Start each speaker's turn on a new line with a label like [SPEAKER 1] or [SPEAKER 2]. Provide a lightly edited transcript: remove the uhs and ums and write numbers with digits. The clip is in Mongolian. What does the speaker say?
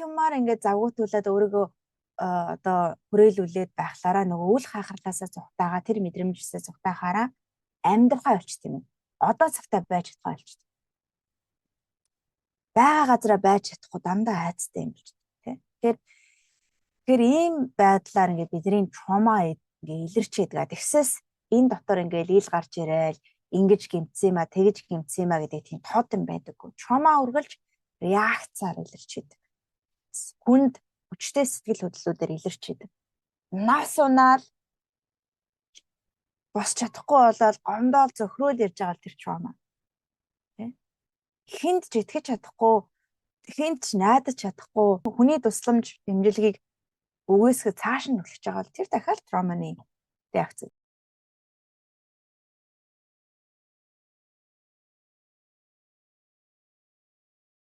[SPEAKER 1] юмар ингээд завгуутуулаад өөрийгөө одоо хүрээлүүлээд байхлаараа нөгөө үл хайхарлаасаа зугтаага, тэр мэдрэмжээсээ зугтаахаараа амьдрахаа болчт юм. Одоо цагтаа байж чадхаа болчт. Байгаа газараа байж чадахгүй, дандаа айцтай юм болч тий. Тэгэхээр ийм байдлаар ингээд бидний trauma ингээ илэрчээд байгаа. Тэгсээс энэ дотор ингээд ил гарч ирээл, ингэж гэмтсэн юм а, тэгж гэмтсэн юм а гэдэг тийм тод юм байдаггүй. Trauma үргэлж реакцаар илэрч идэг. Хүнд хүчтэй сэтгэл хөдлөлүүдээр илэрч идэг. Нас унаал босч чадахгүй болоод гомдоол зөхрөөл ярьж байгаа л тэр trauma. Тэ? Хүнд ч итгэж чадахгүй, хүнд ч найдаж чадахгүй, хүний тусламж, дэмжлэгийг үгүйсгэ цааш нь түлхэж байгаа бол тэр дахиад trauma ны реакц.